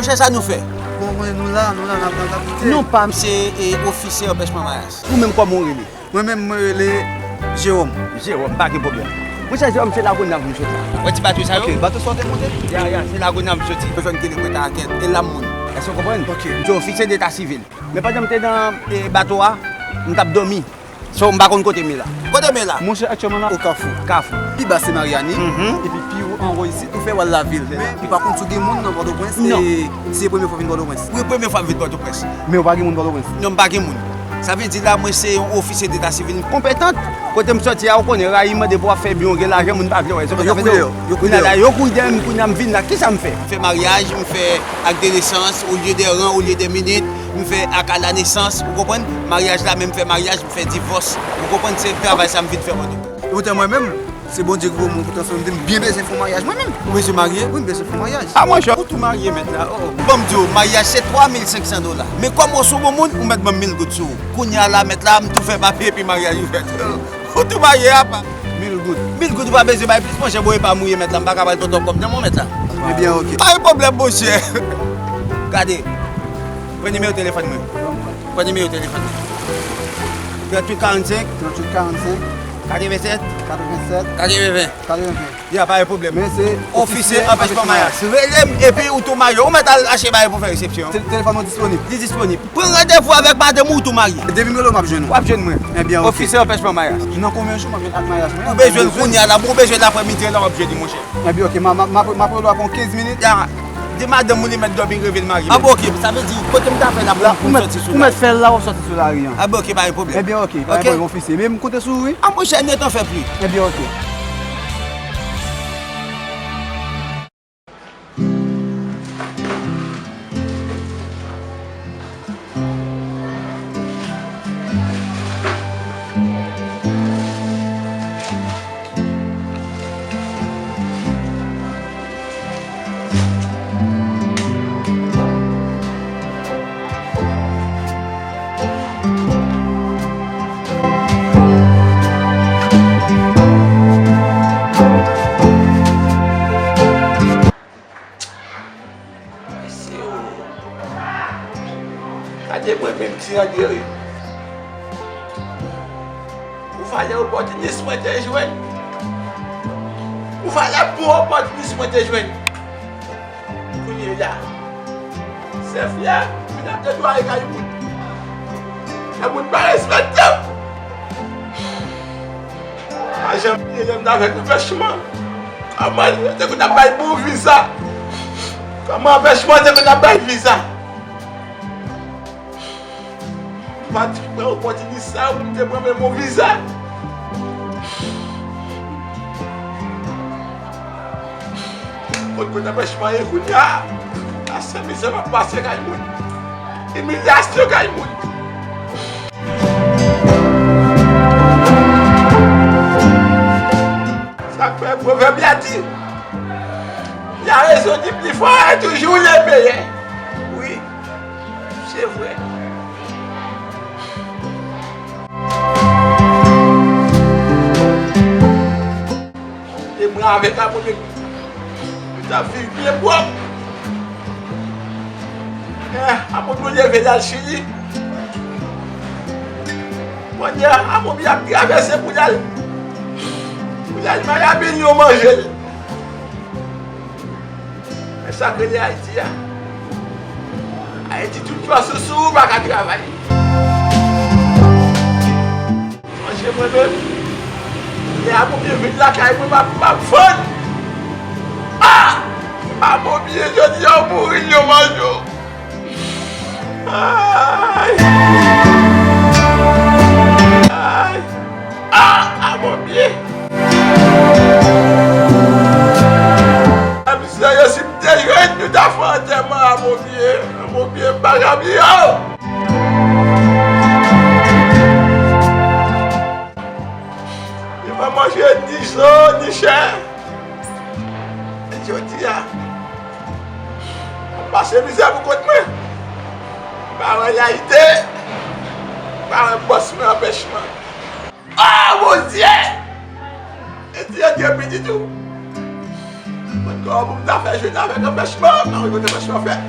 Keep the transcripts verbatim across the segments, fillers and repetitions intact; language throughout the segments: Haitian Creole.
Monchè, sa nou fè? Bon, mwen, nou la, nou la, n ap, n ap, n ap kite. Non pa m se, e, ofisye anpèchman maryaj. Ou menm, kòman w rele? Mwen menm, mwen rele Jewòm. Jewòm, pa gen pwoblèm. Monchè Jewòm, se Lagonav m soti. Wè ti bato sa yo? Ok, bato sa w te monte? Ya, ya, se Lagonav m soti. Yo jwenn kele mwen ta kèt, e la m moun. Èske w konprann? Ok. M se ofisye deta sivil. Men pandan m te nan, e, bato a, m t ap dòmi. So, m pa konn kote m ye la. Kote m ye la? Monchè, aktyèlman la, o Kafou. Kafou. Pi ba se Maryani, mhm, epi pi wo anwo isit, ou fè w al lavil. Men, ou pa konn si w gen moun nan Pòtoprens, non, e si se premye fwa w vin Pòtoprens? Wi, premye fwa m vin Pòtoprens. Men ou pa gen moun Pòtoprens? Non, m pa gen moun. Sa vle di la, mwen se yon ofisye deta sivil konpetan. Kote m soti a, ou konnen, rayi mande pou w ap fè byen, w gen lajan, moun pa vle wè. Yo kouri dèyè w. Yo kouri dèyè w. Kounye a la, yo kouri dèyè m, kounye a m vin la. Kisa m fè? M fè maryaj, m fè acte de naissance, au lieu de rang, au lieu de minute, m fè acte de naissance, ou konprann? Maryaj la, men m fè maryaj, m fè divòs, ou konprann? Se travay sa m vin fè mwen tou. Poutan mwen menm, se Bondye ki voye mwen pou transfòme m, m byen bezwen fè yon maryaj mwen menm. Ou bezwen marye? Wi, m bezwen fè yon maryaj. A, monchè, ou tou marye mèt la, o. Ban m di w, maryaj se twa mil senk san dola. Men kòm ou se yon bon moun, ou mèt ban m mil goud sou ou. Kounye a la, mèt la, m tou fè papye epi maryaj ou fèt. Ou tou marye apa? Mil goud. Mil goud, ou pa bezwen bay plis, monchè, bon, e pa mouye mèt la, m pa ka pral pran twòp kòb nan men w mèt la. Ebyen, ok. Pa gen pwoblèm, monchè. Gade. Pran nimewo telefòn mwen. Pran nimewo telefòn mwen. Tranntuit karannsenk. Tranntuit karannsenk. Katrevensèt. Katrevensèt. Katreven. Katreven. Ya, pa gen pwoblèm. Men se ofisye anpèchman maryaj. Rele m epi ou tou marye. Ou mèt al achte bagay pou fè resepsyon. Te-, telefòn ou disponib? Li disponib. Pran randevou avèk madanm ou, ou tou marye. Depi m rele w, m ap jwenn ou. W ap jwenn mwen. Ebyen, ok. Ofisye anpèchman maryaj. Nan konbyen jou m ap jwenn ak maryaj mwen? Ou bezwen l kounye a la, ou bezwen l aprèmidi la, w ap jwenn li, monchè. Ebyen, ok, m a, m a, m a, m ap rele w apre yon kenz minit. Ya, di madanm ou li mèt dòmi, reve l marye. A, bon, ok, sa vle di, kote m ta fè la pou m sòti sou la? Ou mèt fè l la, w ap sòti sou lari an. A, bon, ok, pa gen pwoblèm. Ebyen, ok, pa gen pwoblèm, ofisye. Men m konte sou ou, wi. A, monchè, nèt an fè pli. Ebyen, ok. Mesye o. Gade mwen menm ti Andre wi. Ou valè opòtinis mwen te jwenn. Ou valè bon opòtinis mwen te jwenn. Kounye a, se fyè, moun ap netwaye kay moun. Lè moun pa respekte w. Pa janm bliye lè m t avèk anpèchman. Kòman yo te konn ap bay bon viza? Kòman anpèchman te konn ap bay viza? M pa t pran opòtinis sa pou m te pran menm yon viza. Kot kote anpèchman ye kounye a? Pase mizè m ap pase kay moun. Imilyasyon kay moun. Sa k fè pwovèb la di, la rezon di pli fò e toujou le meyè. Wi, se vre. E mwen avèk Amobi, nou t ap viv byen pwòp. Eh, Amobi leve l al Chili. Kounye a, Amobi ap travèse pou l al, pou l al Miami, yo manje l. Men sa k rele Ayiti a. Ayiti, tout fòs ou sou ou pa ka travay. Manje mwen menm. Lè Amobi vin lakay mwen, m ap, m ap fann. Ah! Amobi, jodi a w mouri, yo manje w. Ay! Ay! Ah! Amobi! Mizè yo, si m te jwenn, nou ta fè antèman Amobi. Amobi, m pa ka bliye w. Yo pa manje ni zo, ni chè. Jodi a, m ap pase mizè pou kont mwen. M pa wè layite. M pa wè bòs mwen anpèchman. Ah, Bondye! E ti Andre pitit ou. Mwen kòman pou m ta fè jwenn avèk anpèchman, m pa wè kote anpèchman fèt.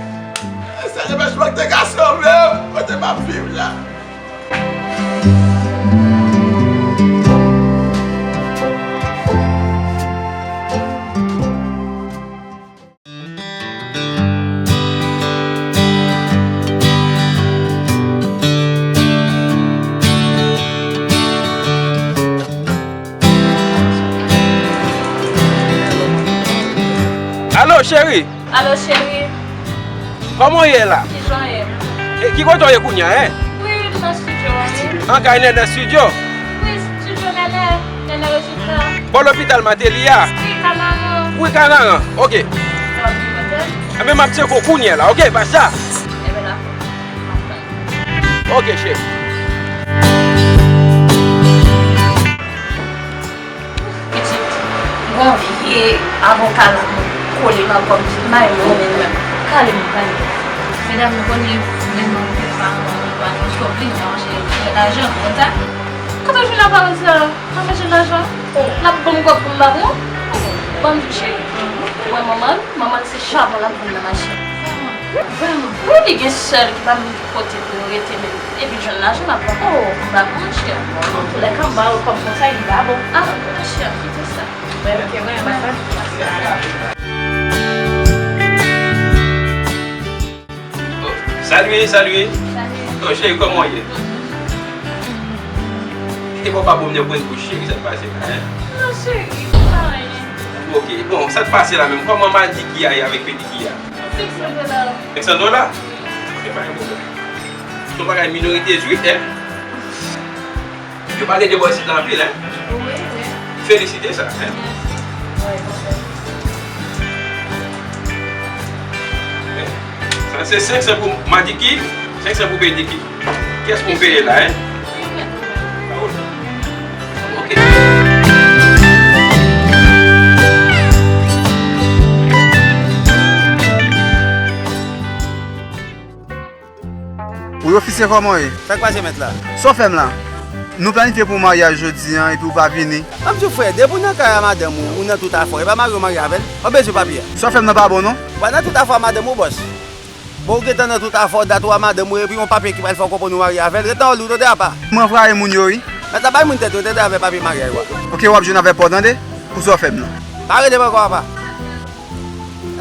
Depansman te gason menm, kote m ap viv la. Alo, cheri. Alo, cheri. Kòman w ye la? Kijan w ye? E, ki kote w ye kounye a, en? Wi, m nan estidyo a, wi. An kay Nènè estidyo? Wi, estidyo Nènè, Nènè Rejina. Bò lopital Mateli a? Wi, Kanaran. Wi, Kanaran, oke. Sa w ap di kote? Enben, m ap tcheke w kounye a la, oke, pa sa. Enben, dakò. M ap tann. Oke, cheri. Pitit, gon vye avoka la, mwen kole nan kò m, pitit, m pa renmen menm. Kale m, kale. Medam, nou konnen, menm nou, nou pa, nou pa, nou sòt li, nou pa mache fè lajan, nou konn sa. Kote w jwenn aparans sa? Pa mache lajan. L ap ban m kòb pou m ba pou ou. Ban m di w, cheri. Ou wè manman l, manman l se chabon l ap vann nan mache. Vrèman? Vrèman. Wi, li gen sè l ki pa menm gen kote pou yo rete menm. Epi l jwenn lajan l ap ba. Oh, m ba pou mwen, chè. Bon, antoulèka, m ba yo kòb konsa, li pa bon. Ah, monchè, kite sa. Mwen, ok, mwen, mwen, mwen. Oh, salye, salye. Salye. Oh, cheri, kòman w ye? Kite bò pa bon, m nan pran bouch, cheri, sa k pase la, en? Non, cheri, pa anyen. Ok, bon, sa k pase la menm? Kòman madiki a ye avèk pediki a? Senk san dola. Senk san dola? Se pa yon pwoblèm. Se yon bagay minorite jwif, en? Yo pale de bò isit la anpil, en? Wi, wi. Felisite sa, en? Mèsi. Wi, konsa. Sa se senk san pou madiki, senk san pou pediki. Kiyès pou m peye la, en? Ok. Wi, ofisye, kòman w ye? Sa k pase, mèt la? Sa w fè m la? Nou planifye pou maryaj jodi a, epi w pa vini. Ban m di w, frè, depi w nan kay a madanm ou, ou nan tout afè w, e pa mari w marye avè l, pa bezwen papye a. Sa w fè m nan pa bon, non. Ou pa nan tout afè a madanm ou, bòs. Bon, ou gentan nan tout afè w, dat ou a madanm ou, epi yon papye ki pral fè w konprann ou marye avè l, ret nan wòl ou, tande apa. Mwen anvwaye moun yo, wi. Mèt la bay moun tèt yo, tande avè papye maryaj ou a. Ok, w ap jwenn avè pa w, tande, pou sa w fè m nan. Pa rele m ankò, apa.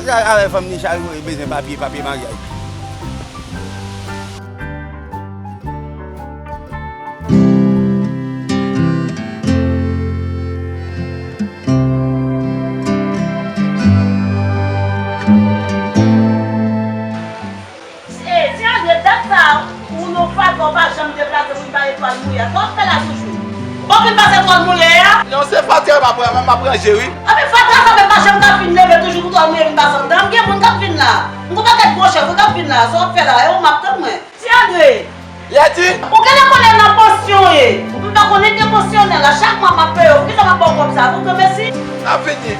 Sa avè fanm ni chal yo bezwen papye, papye maryaj. E, Ti Andre, dat sa, ou nan fatra, ou pa janm deplase pou vin bay etwal mouye a. Sa w ap fè la toujou? Bon, vin pase etwal mouye a? Non, se fatra m ap, m ap ranje, wi. Anben, fatra sa menm pa janm ka fin leve toujou pou etwal mouye vin pase anndan. M gen moun k ap vin la. M gon pakèt gwo chèf wi k ap vin la. Sa w ap fè la? E ou m ap tann mwen. Ti Andre! Lèdi! Ou genlè konnen nan pansyon w ye. M pa konnen ke pansyonè la. Chak mwa m ap peye w. Poukisa m ap ba w kòb sa? Pou granmesi? M ap vini.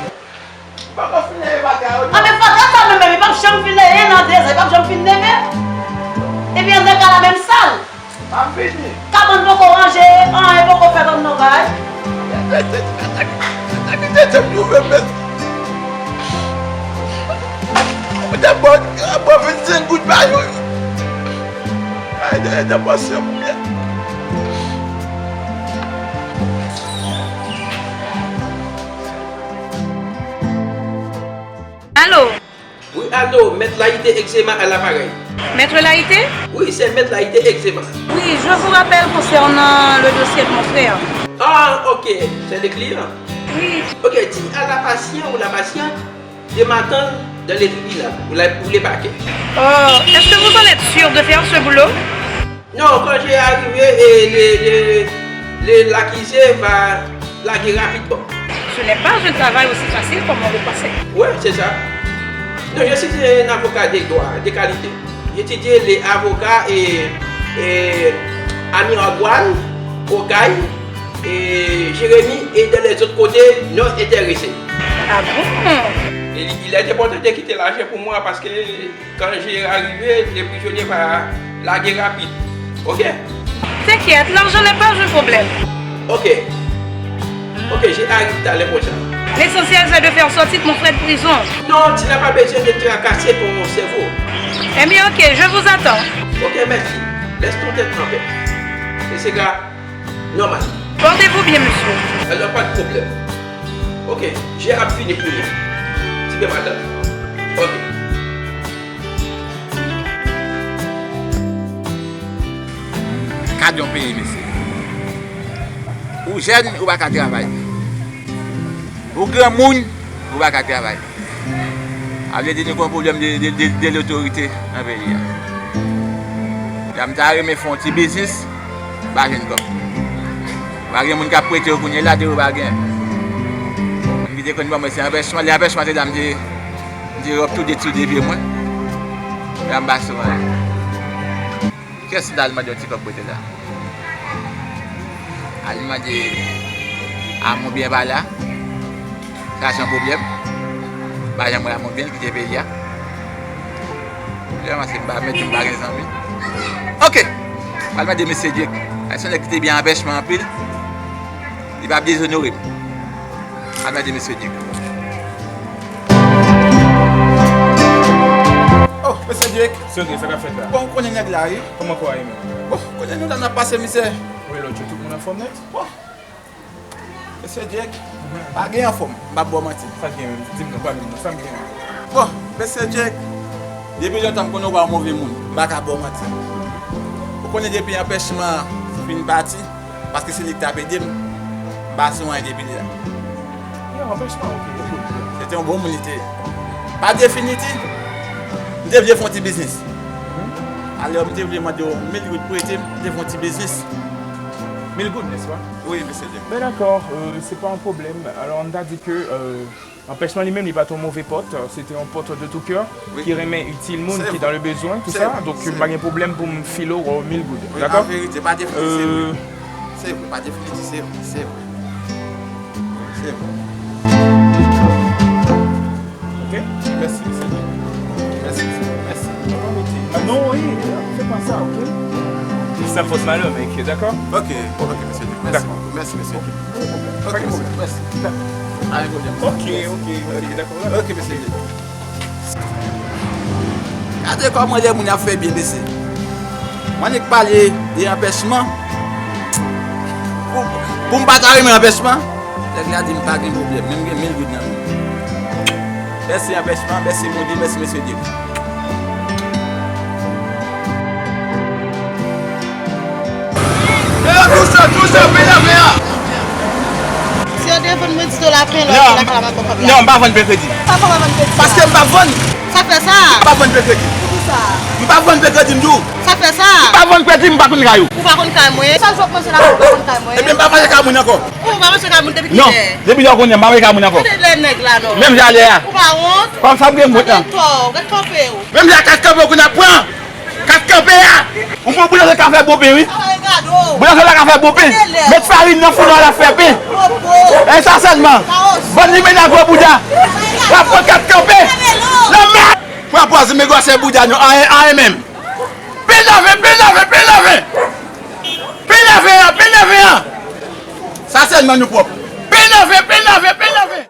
Poko fin leve fatra yo, non. Anben, fatra sa menm, menm, li p ap janm fin leve nan de zan, li p ap janm fin leve. Epi anndan kay la menm sal. M ap vini. Kabann poko ranje, anyen poko fèt anndan kay. Atak, atak, atak, atak, atak, atak, Mwen te ba w, ba w vennsenk goud pa jou. Ay, de, de pòsyon pou mwen. Alo? Wi, alo, Mèt Layite Egzema a laparèy. Maître Layite? Oui, c'est Maître Layite Egzema. Oui, je vous rappelle concernant le dossier de mon frère. Ah, ok, c'est le client. Oui. Ok, di à la patient ou la patiente de m'attendre dans le tribunal ou la, ou le parquet. Oh, est-ce que vous en êtes sûr de faire ce boulot? Non, quand j'ai arrivé, et le, le, le, l'accusé va larguer rapidement. Ce n'est pas un travail aussi facile comme on le pensait. Ouais, c'est ça. Non, je suis un avocat de droit, de qualité. J'étudie les avocats et, et à Miragwàn, Okay, et Jérémie et dans les autres côtés non intéressés. Ah bon? Et il est important de quitter l'argent pour moi parce que quand j'ai arrivé, le prisonnier va larguer rapide. Ok? T'inquiète, l'argent n'est pas un problème. Ok. Ok, j'ai arrivé à l'heure prochaine. L'essentiel, c'est de faire sortir mon frère de prison. Non, Tina pa bezwen de trakase pou mon sèvo. Eh bien, ok, je vous attends. Ok, mèsi. Laisse ton tête en paix. E se ka nòmal. Portez-vous bien, monsieur. Alò, pa de pwoblèm. Ok, je ap fini pou nou. Ti pe madanm. Ok. Gad yon peyi, mesye. Ou jèn, ou pa ka travay. Ou granmoun, ou pa ka travay. A vle di nou gen yon pwoblèm de, de, de, de lotorite nan peyi a. Jan m ta renmen fè yon ti biznis, m pa jwenn kòb. Pa gen moun k ap prete yo kounye la, depi yo pa gen. Moun ki te konn ban mwen se anpèchman, lè anpèchman te la, m te, m te wòp tou detwi de pye mwen. Lè m pase mwen la. Kiyès m ta al mande yon ti kòb prete la? Al mande a mon byen pa la. Sa se yon pwoblèm. M pa janm wè a mon byen kite peyi a. Vrèman, se m pa mèt di m pa gen zanmi. Ok! M al mande mesye Djek. Sa se yon nèg ki te byen anpèchman anpil. Li p ap dezonore m. Al mande mesye Djek. Oh, mesye Djek. Sège, sa k ap fèt la? Bon, ou konnen nèg la, wi. Kòman kò a ye menm? Bon, konnen nou la n ap pase mizè. Wi, lòt jou tout moun anfòm nèt. Bon. Mesye Djek, pa gen anfòm, m p ap ba w manti. Sa k gen menm? Di m non, pale m non, sa m gen menm? Bon, mesye Djek, depi lontan m konnen w pa yon move moun, m pa ka ba w manti. Ou konnen depi anpèchman fin pati, paske se li k t ap ede m, m pa sou anyen depi lè a. Yon anpèchman, ok, ok. Se te yon bon moun li te ye. Pa definiti, m te vle fè yon ti biznis. Alò, m te vle mande w mil goud prete m, m te fè yon ti biznis. Mil goud, n'est-ce pas? Wi, mesye Djek. Ben dakò, euh, se pa yon pwoblèm. Alò, ann ta di ke, euh, anpèchman li menm, li pa t yon move pòt. Se te yon pòt de tout cœur ki renmen itil moun ki dans le besoin, tout sa. Donk, m pa gen pwoblèm pou m file w mil goud. Wi, dakò? An verite, pa definiti, se vre. Euh, se vre, pa definiti, se vre, se vre. Se vre. Ok? Mèsi, mesye Djek. Mèsi, mesye Djek. Mèsi. Ah non, wi, fè pa sa, ok? Sa fòs malè, men, ok, dakò? Ok, ok, mesye Djek. Mèsi. Dakò. Mèsi, mesye Djek. Ok, mesye Djek. Mèsi. Pa gen pwoblèm. Ok, ok, ok, dakò. Ok, mesye Djek. Gade kòman lè moun ap fè byen, mesye. Mwen annik pale de anpèchman. Pou, pou m pa ta renmen anpèchman, nèg la di m pa gen pwoblèm, men m gen mil goud nan men m. Mèsi anpèchman, mèsi Bondye, mèsi mesye Djek. Yo, touche, touche, peye ven an. Si yo te vann mwen ti dola pen la, non, lakay la, m ap pran kòb la. Non, m pa vann pen kredi. Sa fè w pa vann kredi a? Paske m pa vann. Sa fè sa? M pa vann pen kredi. Poukisa? M pa vann pen kredi, m di w. Sa fè sa? M pa vann kredi, m pa konn kay ou. Ou pa konn kay mwen? Sa jou w ap manje la, ou pa konn kay mwen? Ebyen, m pa manje kay moun ankò. Ou pa manje kay moun depi kilè? Non, depi lè w konnen, m pa manje kay moun ankò. Kote lè nèg la, non? Menm jan lè a. Ou pa wont? Kòm sa m gen m wont lan. Ou gen tò, ou gen kanpe ou. Menm jan kat kanpe ou konn ap pran. Kat kanpe a! Ou konn boulanje ka fè bon pen, wi. Boulanje la ka fè bon pen. Met farin nan foun nan, l ap fè pen. E sa sèlman. Bann limena gwo bouda. L ap pran kat kanpe. Nan men. Pran pòz limena gwosè bouda nou. Anyen, anyen menm. Pen lave, pen lave, pen lave. Pen lave an, pen lave an. Sa sèlman nou pwòp. Pen lave, pen lave, pen lave.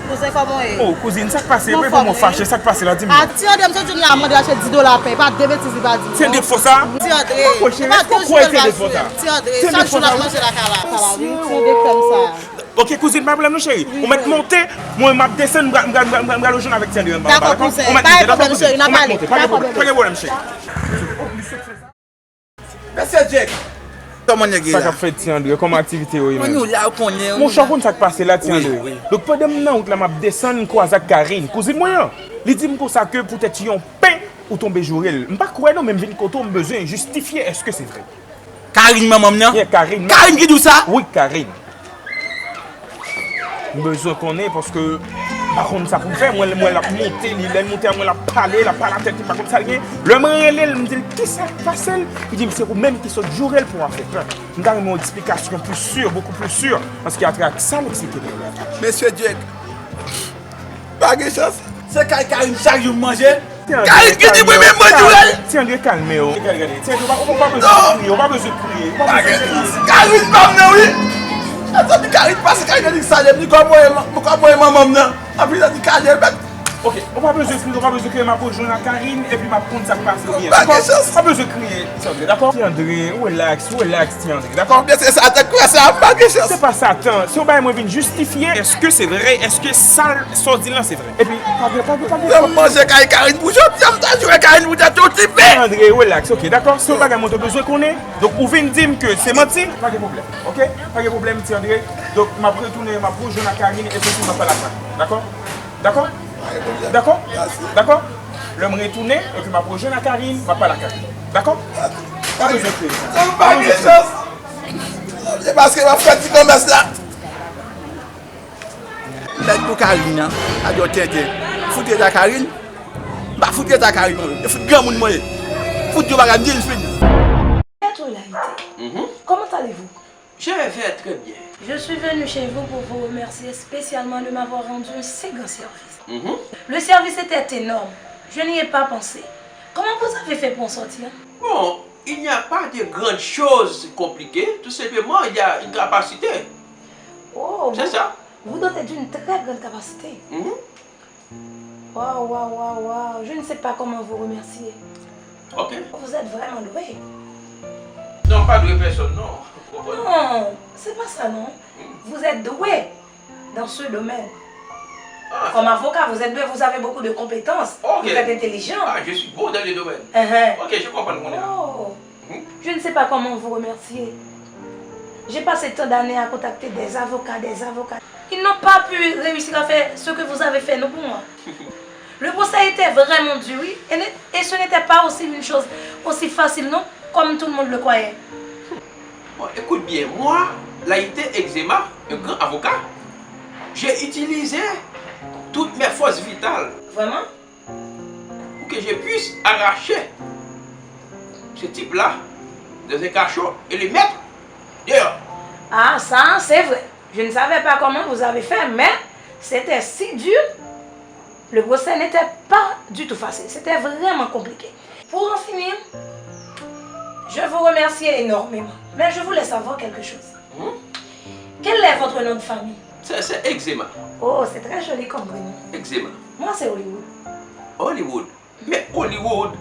Kouzen, kòman w ye? Oh, kouzin, sa k pase? Mwen fòm, wi. Pou mwen fache, sa k pase la, di m non. A, Ti Andre, m sot jwenn la, mande achte dis dola pen, pa de betiz li pa di m non. Ti Andre fò sa? Ti Andre. Ou pa kwè, cheri, èske ou kwè Ti Andre fò sa? Ti Andre, chak jou l ap manje lakay la. Sa va, wi, Ti Andre fè m sa. Ok, kouzin, pa pwoblèm non, cheri. Ou mèt monte, mwen m ap desann, m pral, m pral, m pral, m pral jwenn avèk Ti Andre anba, dakò? Dakò, kouzin, pa gen pwoblèm, cheri, n ap pale. Pa gen pwoblèm, pa gen pwoblèm, cheri. Mesye Djek! Kòman nèg ye la? Sa k ap fèt, Ti Andre? Kòman aktivite yo ye menm? Mwen, nou la, ou konnen, ou la. Monchè, ou konn sa k pase la, Ti Andre? Wi, wi. Donk, pandan m nan wout la, m ap desann, m kwaze ak Karine, kouzin mwen an. Li di m konsa ke poutèt yon pen, ou tonbe joure l. M pa kwè non, men m vin kote w, m bezwen jistifye, èske se vre? Karine, manman m nan? Yeah, Karine. Karine ki di w sa? Wi, Karine. M bezwen konnen paske m pa konn sa pou m fè. Mwen, mwen l ap monte, li, lè l monte a mwen, l ap pale, l ap pale a tèt li, m pa konn sa l gen. Lè mwen rele l, m di l, "Kisa k pase l?" Li di m, "Se ou menm ki sot joure l pou w ap fè pen." M ta renmen yon eksplikasyon pli si, bokou pli si, paske atravè sa l eksplike mwen la. Mesye Djek, pa gen chans. Se kay Karine chak jou m manje. Karine ki di mwen menm mwen joure l. Ti Andre, kalme w. Gade, gade. Ti Andre, ou pa, ou pa bezwen kriye, ou pa bezwen kriye, ou pa bezwen kriye. Karine pa m nan, wi. Mèt di Karine pase, Karine di salye m, li kòmande manman m nan. Anpi li di Karine, mèt. Ok, ou pa bezwen kriye, ou pa bezwen kriye, m ap rejwenn ak Karine, epi m ap konn sa k pase byen. Dakò? Ou pa bezwen kriye, Ti Andre, dakò? Ti Andre, relax, relax, Ti Andre, dakò? Byen, se Satan k fè sa, m pa gen chans. Se pa Satan, se yon bagay mwen vin jistifye. Èske se vre? Èske sa, sa w di lan se vre? Epi, pa gen, pa gen, pa gen. Lè m manje kay Karine pou jodi a, m ta jwe Karine pou jodi a, tout ti pe. Andre, relax, ok, dakò? Se yon bagay mwen te bezwen konnen. Donk, ou vin di m ke se manti? Pa gen pwoblèm, ok? Pa gen pwoblèm, Ti Andre. Donk, m ap retounen, m ap rejwenn ak Karine, epi m ap pale ak Karine. Dakò? Dakò? Dakò? Dakò? Lè m retounen, epi m ap rejwenn ak Karine, m ap pale ak Karine. Dakò? Pa bezwen kriye. Pa gen chans. Se paske m ap fè ti konmès la. Mèt pou Karine nan, sa di yon tenten. Fout rete ak Karine. M pa fout rete ak Karine, mwen. E fout granmoun mwen ye. Fout yon bagay, m di l fini. Maître Laïté, comment allez-vous? Je vais très bien. Je suis venu chez vous pour vous remercier spécialement de m'avoir rendu un si grand service. Le service était énorme. Je n'y ai pas pensé. Comment vous avez fait pour en sortir? Bon, il n'y a pas de grandes choses compliquées. Tout simplement, il y a une capacité. Oh, c'est ça. Vous dotez d'une très grande capacité. Waouh, waouh, waouh, waouh. Je ne sais pas comment vous remercier. Ok. Vous êtes vraiment doué. Non, pa dwe pèsonn, non. Ou konprann? Non, c'est pas ça, non. Vous êtes doué dans ce domaine. Ah. Comme avocat, vous êtes doué, vous avez beaucoup de compétences. Ok. Vous êtes intelligent. Ah, je suis bon dans le domaine. Ok, je comprends, mon. Oh. Je ne sais pas comment vous remercier. J'ai passé tant d'années à contacter des avocats, des avocats. Ils n'ont pas pu réussir à faire ce que vous avez fait, non, pour moi. Le procès était vraiment dur, oui, et, ne- et ce n'était pas aussi une chose aussi facile, non, comme tout le monde le croyait. Bon, écoute bien, moi, Laïté Eczéma, un grand avocat, j'ai utilisé toutes mes forces vitales. Vraiment? Pour que je puisse arracher ce type-là dans un cachot et le mettre dehors. Ah, ça, c'est vrai. Je ne savais pas comment vous avez fait, mais c'était si dur. Le procès n'était pas du tout facile. C'était vraiment compliqué. Pour en finir, je vous remercie énormément. Mais je voulais savoir quelque chose. Quel est votre nom de famille? C'est, c'est Eczéma. Oh, c'est très joli comme prénom. Eczéma. Moi, c'est Hollywood. Hollywood. Mais Hollywood,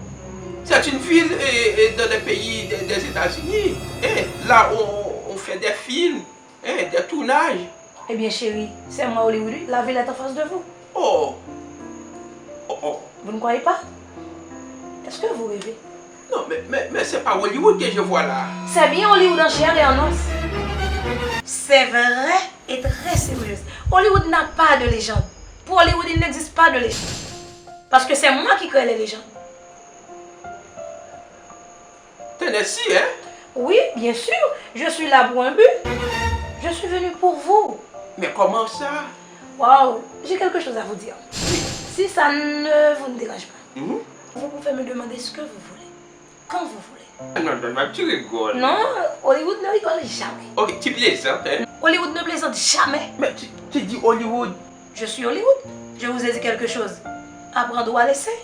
c'est une ville, euh, euh, dans les pays des, des États-Unis. Et là, on, on fait des films, hein, des tournages. Eh bien, chérie, c'est moi Hollywood, oui. La ville est en face de vous. Oh. Oh, oh. Vous ne croyez pas? Est-ce que vous rêvez? Non, mais, mais, mais c'est pas Hollywood que je vois là. C'est bien Hollywood en chair et en os. C'est vrai et très sérieuse. Hollywood n'a pas de légende. Pour Hollywood, il n'existe pas de légende. Parce que c'est moi qui crée les légendes. Tennessee, hein? Oui, bien sûr. Je suis là pour un but. Je suis venu pour vous. Mais comment ça? Waouh, j'ai quelque chose à vous dire. Si ça ne vous ne dérange pas, vous pouvez me demander ce que vous voulez, quand vous voulez. Non, non, non, tu rigoles. Non, Hollywood ne rigole jamais. Ok, tu plaisantes, hein? Hollywood ne plaisante jamais. Mais tu, tu dis Hollywood. Je suis Hollywood. Je vous ai dit quelque chose. À prendre ou à laisser.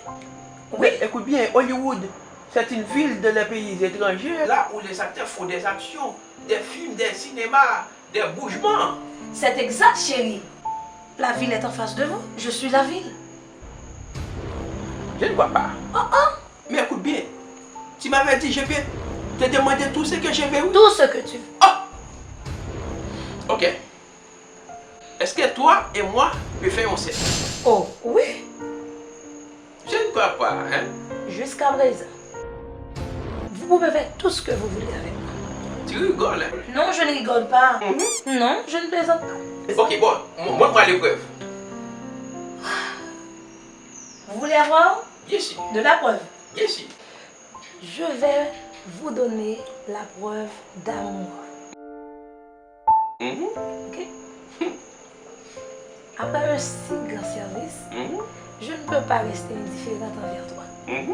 Oui. Mais écoute bien, Hollywood, c'est une ville dans les pays étrangers. Là où les acteurs font des actions, des films, des cinémas, des bougements. C'est exact, chérie. La ville est en face de vous. Je suis la ville. Je ne vois pas. Oh, oh. Mais écoute bien. Tu m'avais dit, je peux te demander tout ce que je veux, oui. Tout ce que tu veux. Oh. Ok. Est-ce que toi et moi peut faire un sexe? Oh, oui. Je ne crois pas, hein? Jusqu'à présent. Vous pouvez faire tout ce que vous voulez avec moi. Tu rigoles, hein? Non, je ne rigole pas. Non, je ne plaisante pas. Ok, bon, m-, montre-moi les preuves. Vous voulez avoir de la preuve? Bien sûr. Je vais vous donner la preuve d'amour. Ok? Après un si grand service, je ne peux pas rester indifférente envers toi. Hein?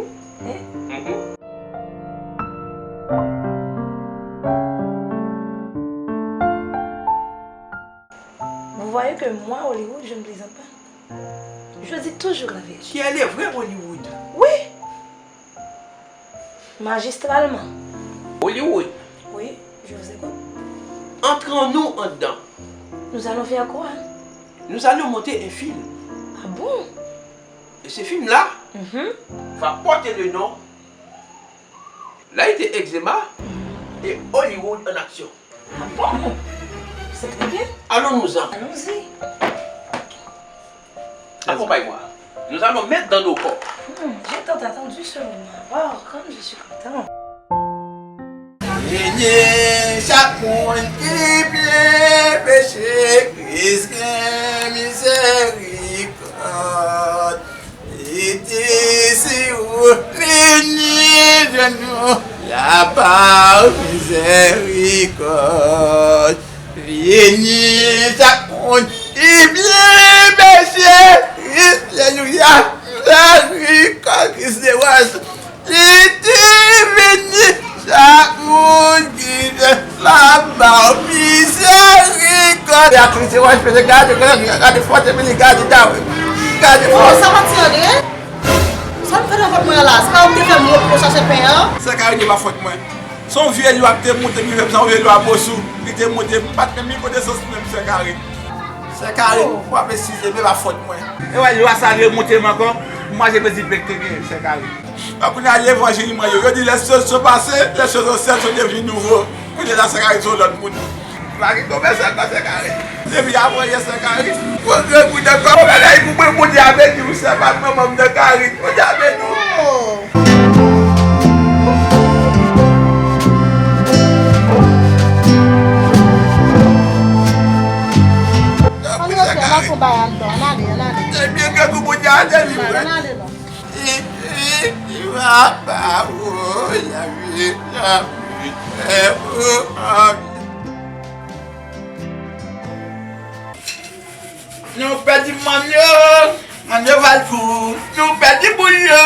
Vous voyez que moi, Hollywood, je ne plaisante pas. Je dis toujours la vérité. Qui est le vrai Hollywood? Oui. Magistralement. Hollywood. Oui, je vous écoute. Entrons-nous en dedans. Nous allons faire quoi? Nous allons monter un film. Ah bon? Et ce film-là va porter le nom Laïté Eczéma et Hollywood en action. Ah bon? C'est très bien. Allons-nous-en. Allons-y. Accompagne-moi. Nous allons mettre dans nos corps. Hmm, j'ai tant attendu ce moment. Waouh, comme je suis content. Beni chak moun ki byen peche, Kris gen mizerikòd. Li di si ou vini jwenn nou, l ap ba w mizerikòd. Beni chak moun ki byen peche, Kris, alelouya, mizerikòd, Kris se waj. Li di vini, chak moun ki vle, l ap ba w mizerikòd. Beatrice Roche, gade, gade, gade fòt, epi li gade dawè. Gade fòt. Sa pati André? Sa m fè nan vant mwen an la? Se pa ou ki te fè m wont pou chache pen an? Sè Karine, e pa fòt mwen. Se yon vye lwa ki te monte, ki fè m sa, yon vye lwa bosou ki te monte, m pa t menm ni konesans menm, sè Karine. Sè Karine, w ap eskize m, e pa fòt mwen. E wè, lwa sa remonte m ankò, m manje mezi pen k te genyen, sè Karine. Donk, kounye a, levanjil mwen yo, yo di les choses sont passées, les choses anciennes sont devenues nouveau. Kounye a la, sè Karine se yon lòt moun. Mari tonbe sè kò sè Karine. Depi avan yè sè Karine. Mwen grangou nan kò mwen, bagay pou mwen, Bondye a beni w, sè pa manman m nan Karine. Bondye a beni w. Ann rete, ann fè bagay anndan, ann ale, ann ale. Ebyen, grangou Bondye a delivre. Ann ale non. Nou pèdi manno, manno Valcourt. Nou pèdi boul yo,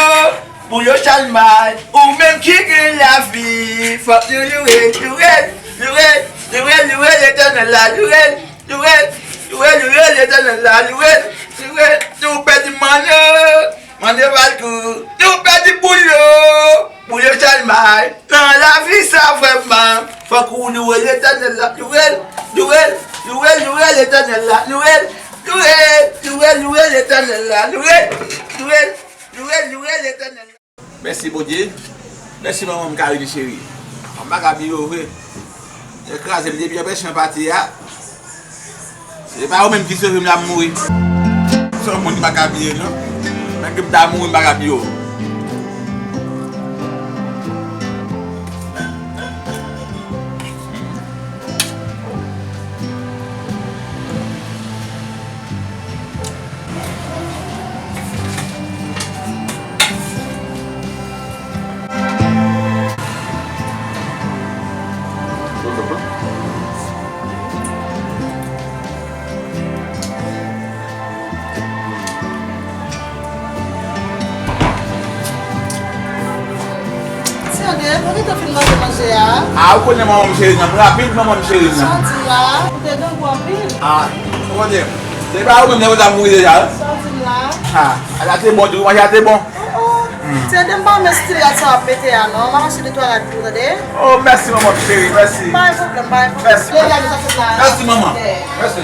boul yo Chalmay. Ou menm ki gen lavi, fòk nou louwe, louwe, louwe, louwe, louwe Letènèl la, louwe, louwe, louwe, louwe Letènèl la, louwe, louwe. Nou pèdi manno, manno Valcourt. Nou pèdi boul yo, boul yo Chalmay. Nan lavi sa vrèman, fòk ou louwe Letènèl la, louwe l, louwe l, louwe l, louwe Letènèl la, louwe l, louwe l, louwe l, louwe Letènèl la, louwe l, louwe l, louwe l, louwe Letènèl la. Mèsi Bondye, mèsi manman m Karine cheri. Manman m pa ka bliye w vre. Yo kraze m depi anpèch mwen pati a. Se pa yo menm ki sove m la m mouri. Se yon moun m pa ka bliye non. Menm ke m ta mouri m pa ka bliye w. Ti André, mwen gentan fin manje manje a. A, ou konnen manman m cheri nan, m rapid manman m cheri nan. Sa w di m la, ou te grangou anpil. A, ou konnen. Se pa ou menm nèg ou ta mouri deja, wi. Sa w di m la. A, ala te bon, tou manje a te bon. Oh, oh. Ti André, m pa renmen stil rad sa w ap mete a non. M ap achte de twa rad pou ou, tande? Oh, mèsi manman m cheri, mèsi. Pa gen pwoblèm, pa gen pwoblèm. Mèsi. Leve la, nou ta fèt la. Mèsi manman. Ok. Mèsi.